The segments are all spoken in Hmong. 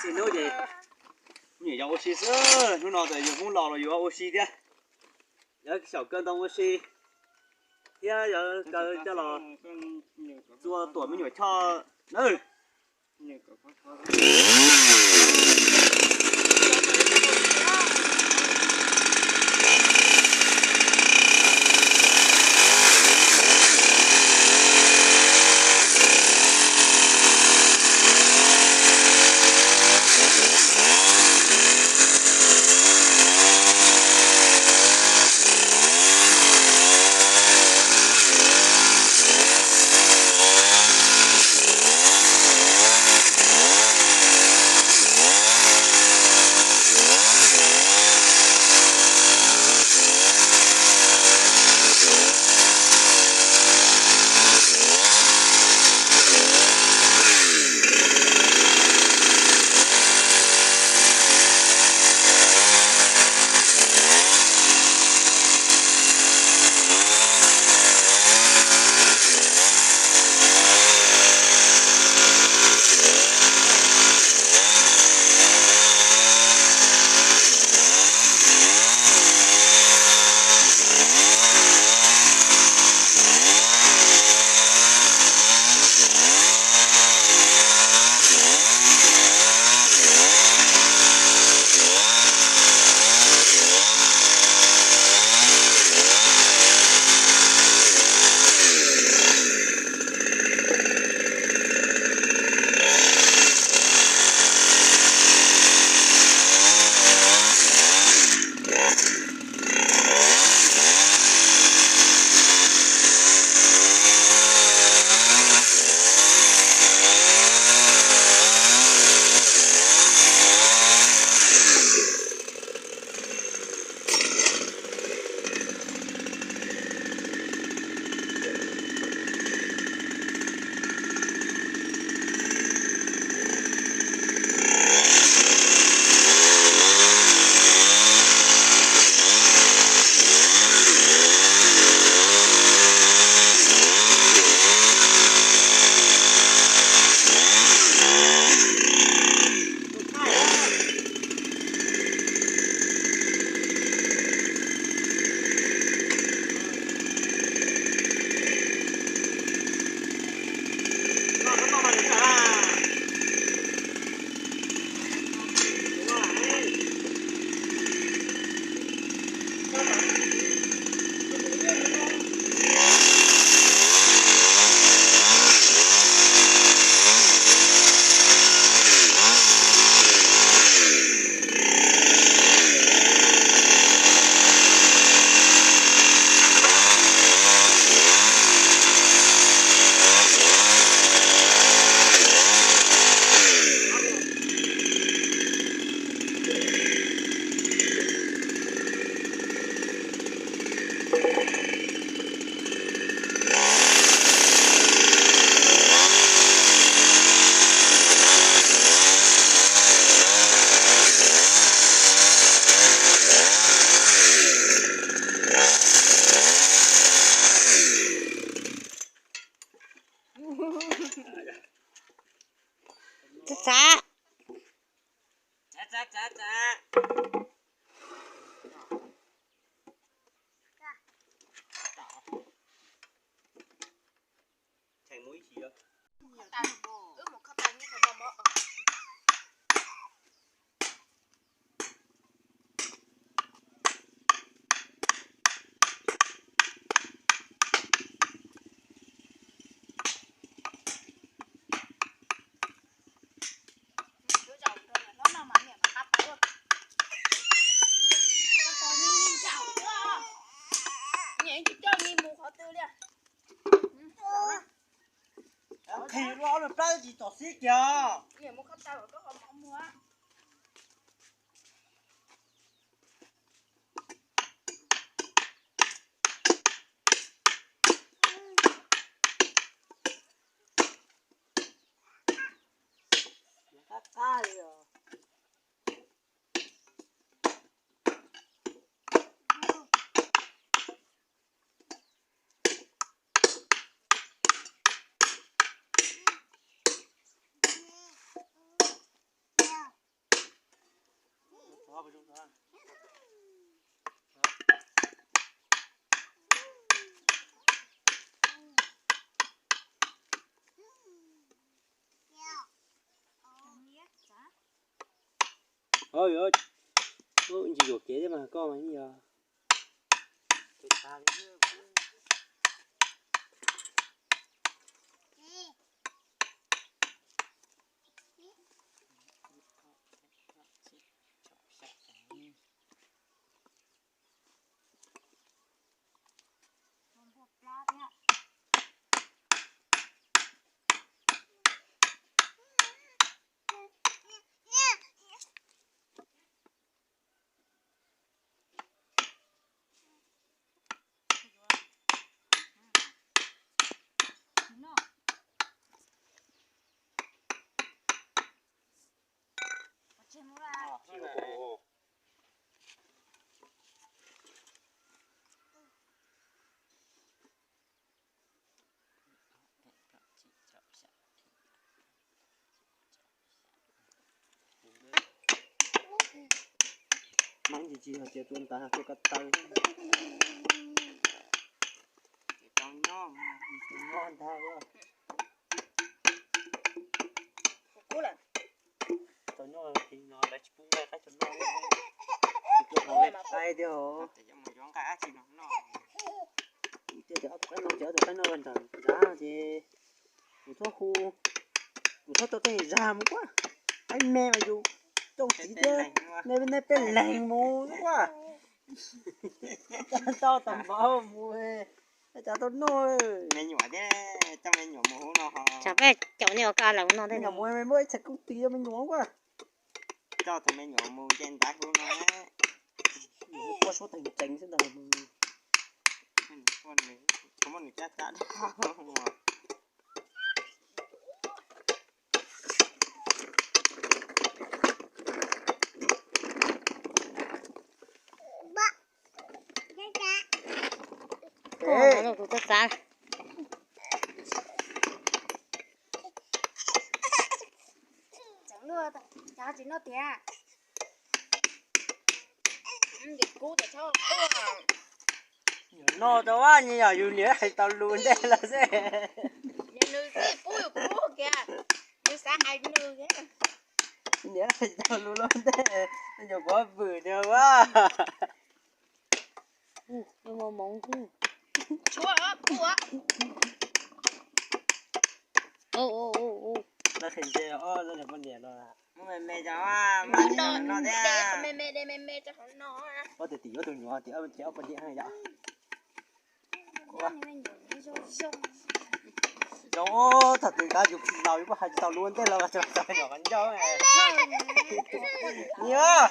Hnub ces me nyuam yaus ua si xwb, hnub no tas yus Hmoob laus los yus ua si thiab. Yog xyaum kaw ntoo ua si thiab yog kaw coj los txua tuam me nyuam choj nawb. Txav txav. Qhis lub ob lub plab tsis tom xib kiag. Qab qab li os. Ntsis yuam kev thiab mas koj mas yeej yog. Maj ntsis tsis hais tias tua ntav, tua ko taw. Tau nyob, tau nyob ntag. Tau nyob no lawv tsis pub nqaij qab tau noj. Tsis pub nqaij qab tiag os. Tias ob tug qaib no, ces ob tug qaib no ntawm nrad ces kuv txhob hu, kuv txhob tau tej zag mus kuab. Qaib me mas yus coj txiv thiab, nej peb leeg mus kuab. Tau tau npaum mus, cas tau noj. Me nyuam thiab, coj me nyuam mus hauv no. Tsam peb caum nej ua kaj lawm no tej no mus muaj ib txhais koob tis me nyuam kuab. Coj tus me nyuam mus nce ntaiv hauv no. Kuab suab teem tsees xwb ntag. Muab nws cab cab. Kuv txav txav. Tseem noj, cas tsis noj tiag? Noj tau, nws yog yus niam hais tau lus ntej los xwb. Nws txij pub yus pub kiag, nws xav hais nws. Niam hais tau lus los ntej, nyuam qhuav vwm tiag ua. Lawv qhia ntse, lawv niam poj niam no. Muab me me cov, muab me me cov no thiab. Me me de me me cov no. Muab tias tim yuav tus nyuam tias ob poj niam yom. Zoo, thaum twg kav yus laus yus kuj hais tsis tau lus ua ntej los txog nyuam qhuav ncauj. Nyiam.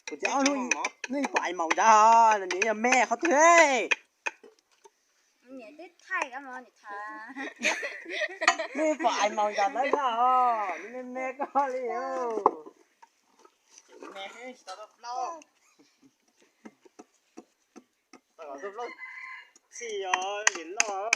Kuv tias ob hnub nej pom ais maum nrad, nws yog me qhov twg? Nej pom ais maum nrad lawv nrad os, nws me me koj li os. Txhij os, nim loj.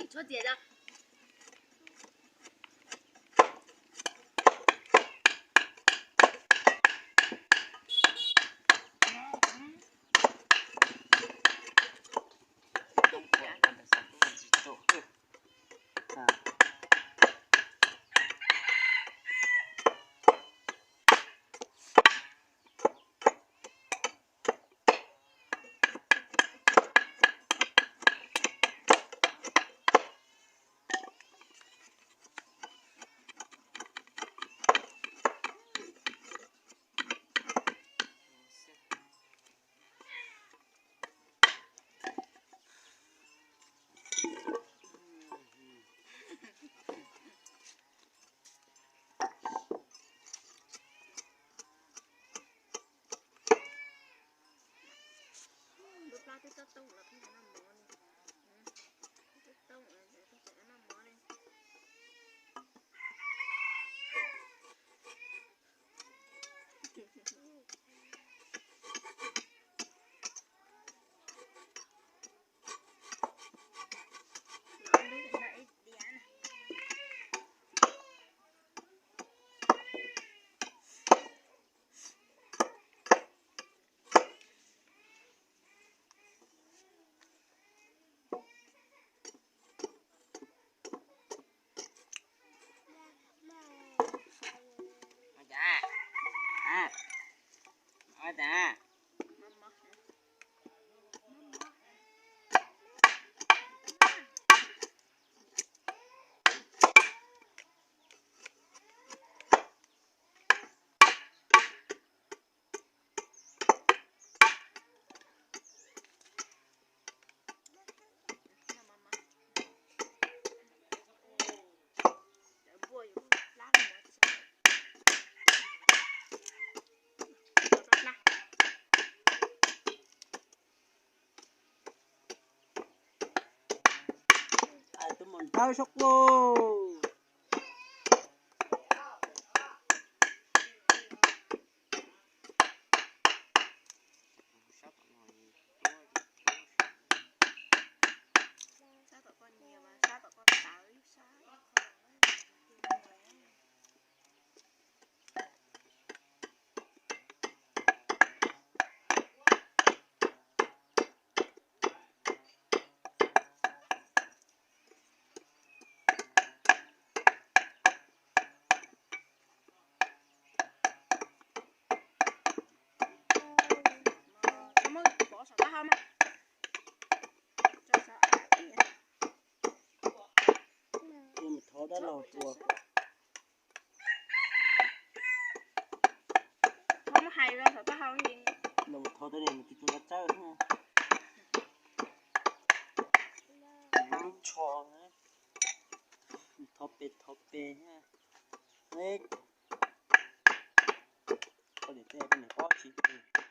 Tshuav tias da. Lub plab twb tob tooj los pheej noj mov li. Twb tooj, pheej noj mov li. Tus mus ntawd sab lauj. Muab pov saum taub hau mas. Thov dab laug tua. Thov muab hais los saum taub hau li. Los thov dab laug mus tus tua tsawb. Lub tsho. Thov pes thov pes. Poj niam tej poj niam pob tsis pes.